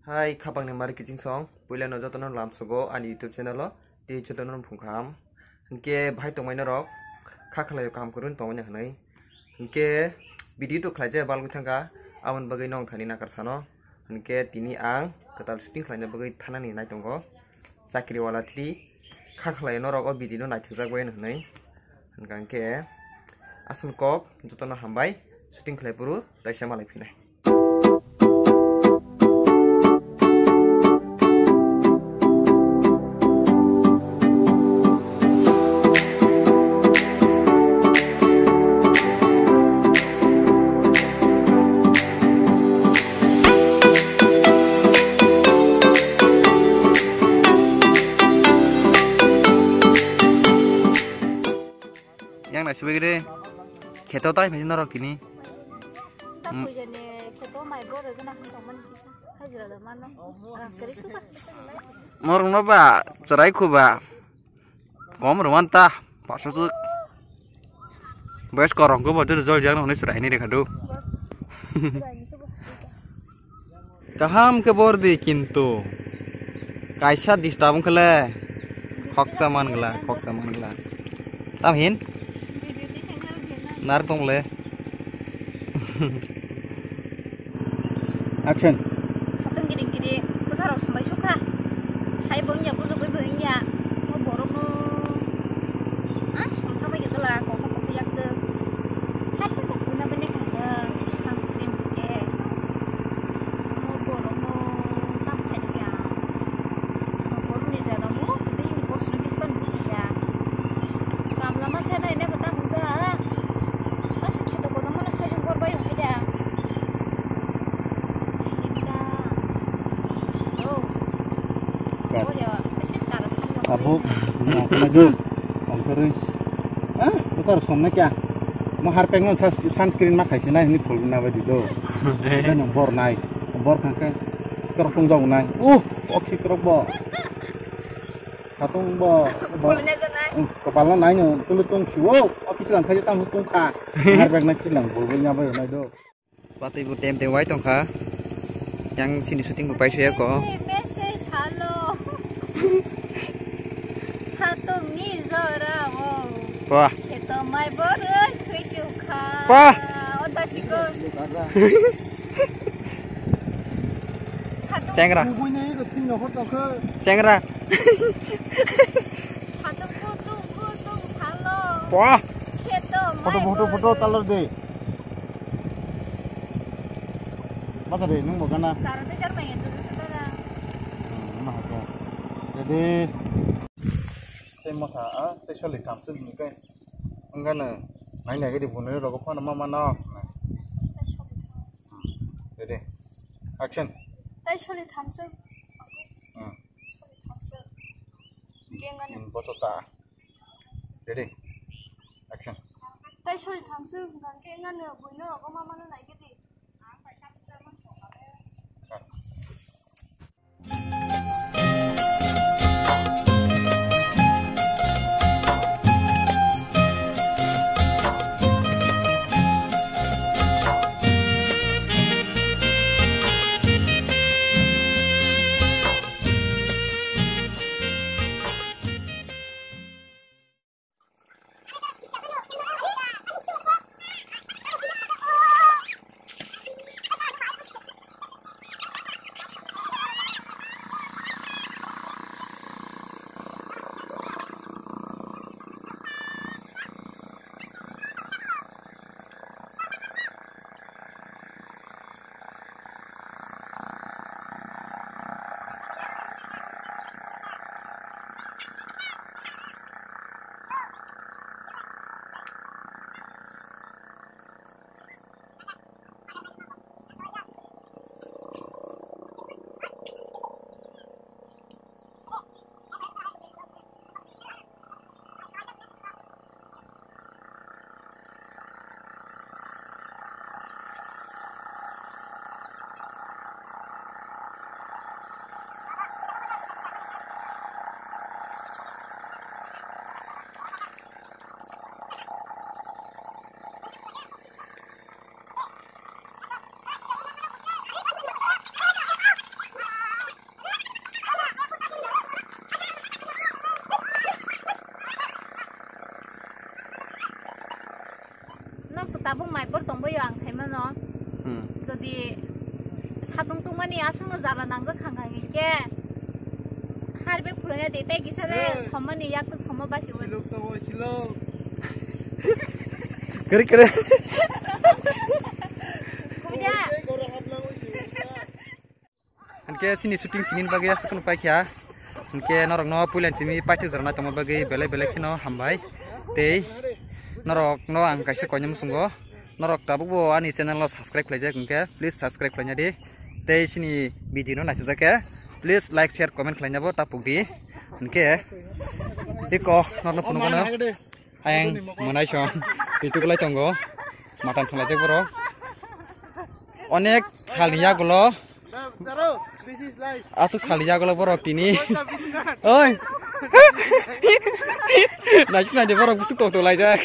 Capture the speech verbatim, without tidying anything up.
Hai, khapangni mari kiching song, puilano jotono lamsogo ani YouTube channel o, tei jotono phung kaham. Hinkhe bhai tongmai norok, kha khlaio kaham kwrwini tongmani hwnwi. Hinkhe video to khlaijak balgwi thangkha, aboni bagwi nong thani nakar sano. Hinkhe tini ang kwtal shooting khlaina bagwi thanani nai tongo. Chakri wala three, kha khlaio norok o video no naithokjak bai hwnwi. Hinkhe aswk kok jotono hambai, shooting khlai phuru taisa malai phinai. Yang nasi begini, kheto tai mesti norok tini. Tamo jene kheto mai boro gana hwn tongmani kisa. Hajira da mano. Rang kari suka. Morokno ba chwrai khuba. Kom rwmanta. Pasasuk. Bes korong ko botor jol jang hwnwi chwraini rekha do. Kaham khe bordi kintu kaisa disturb wngkha le. Khoksa mangla, khoksa mangla. Tam hin? Nar tong le. Action. Satung giri giri, bwsarok sambai sukha. Sai bo wngya, bujugwi bo wngya. Mo borok no. Ah, song thamai gitala, kongsa kongsa yak de. Hat ko kuna bene kanga, sunscreen ke. Mo borok no tam khai de ya. Mo borok ni jaga mo, bini boss no bispan bujiya. Kamla ma sai nai ne bata hwnja. Masi kheto kono mano sai jong bor bai hai da. Sita. Oh. Kat. Oh ya, masi cara sai jong. Tabuk, na kena dun. Ongkori. Ah, besar som na kya? Mo harpek no sunscreen ma khai sinai ni phul na bai di do. Ida no bor nai. Bor khang ke. Kerok tong jong nai. Uh, okhi kerok bo. Satung bo, bo. Boleh aja nai. Hmm, kepala nai no, tulu tung siwo. Oh, kichilang khai tang tung kha. Harpek na kichilang, bol bol nya bai nai do. Batwi bo tem tem wai tong kha. Yang sini shooting bo pai suya ko. Message, message, hello. Satung ni jora o. Wah. Kheto mai borok thwi sukha. Wah. Oda siko. Satung. Chengra. Kubui nai ko thwi no hor tong kha. Chengra. Satung kutung kutung salo. Wah. Kheto mai. Photo, photo, photo, borok. Talar de. Masa de, nung bo gana. Charo se jar mai entu se tara. Hmm, ma ha ko. Jadi. Tei masa, ah, tei soli kam se ni kai. Ang gana. Nai nai gidi bunui rogo phone ma ma no. Ready. Action. Tai soli thamswk. Hmm. Soli thamswk. Kengani. Hmm, bochota. Ready. Action. Tai soli thamswk, hwnkha khe engano buino rogo ma mano nai gidi. Cut. Tabuk mai bor tongbaio ang saimano. Hmm. Jodi satung tungmani aswkno jala nangjak khang khang hinkhe harbe phulanya de tei kisa le. Hey. Somani yak tuk somma basi wani. Siluk tongo, siluk. Kere, kere. Kuya. Hey, goro hapna wisi. Hinkhe chini shooting tini bagwi aswk no paikha. Hinkhe norokno puila simi paithak jora naitongma bagwi belai belai kheno hambai. Tei norokno ang kaisa koinai muchungo. Norok tabukbo ani channel no subscribe khlaijak hinkhe please subscribe khlaina di. Tei chini video no naisajak khe please like, share, comment khlaina bo tapuk di. Hinkhe iko norokno phunukgano. Ayang mwnai song twi tuklai tongo. Matan thwnglai jak borok. Onek salni yagulo. Aswk salni yagulo borok tini. Oi. Naisik naide borok busuk tok tok laijak.